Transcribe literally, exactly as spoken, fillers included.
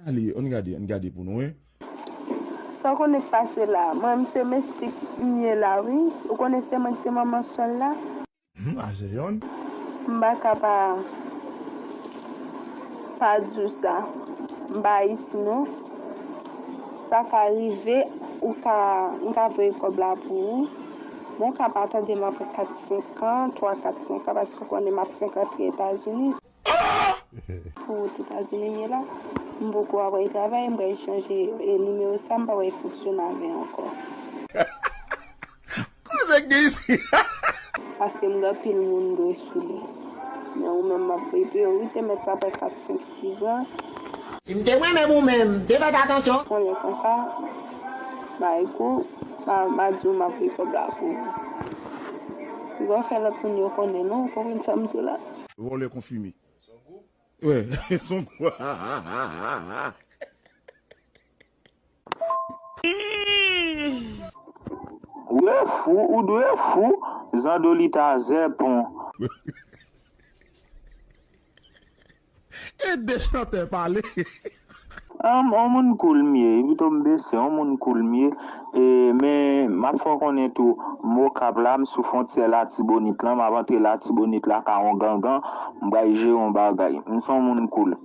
Ale, ann gade, ann gade pou nou, wi. Sa w konnen k pase la? Mwen menm se mestik m ye la wi. Ou konnen se mwen ki te manman Sol la? Hmm, a se yonn. M pa ka pa pa di w sa. M pa Ayiti non. Sa ka rive, ou ka, m ka voye kòb la pou ou. Men w ka pa tande m apre kat, senk an, twa, kat, senk an, paske w konnen m ap fenk antre Etazini. Pou wout Etazini m ye la, m poko ap al travay, m pral chanje e nimewo sa, m pa pral fonksyone avè ankò. Koze k gen isi? Paske m gen anpil moun dwe sou li. Men ou menm m ap voye priyorite, mèt sa fè kat, senk, sis an. Si m te renmen pou mwen, m te fè t atansyon. Konnen konsa, bay kou, m a di w m ap voye kòb la pou ou. Ou pa fè lòt moun yo konnen non, ou konprann sa m di w la? Vòlè konfime. Wè, son kou. Ou dwe fou, ou dwe fou, Zandolita Zèpon. E de chantè pale. An, on moun cool m ye, pito m bese, on moun cool m ye. E, men, m ap fè w konnen tou, m Okap la, m sou fwontyè Latibonit lan, m ap antre Latibonit la ka on gangan, m pral jere on bagay. M se on moun cool.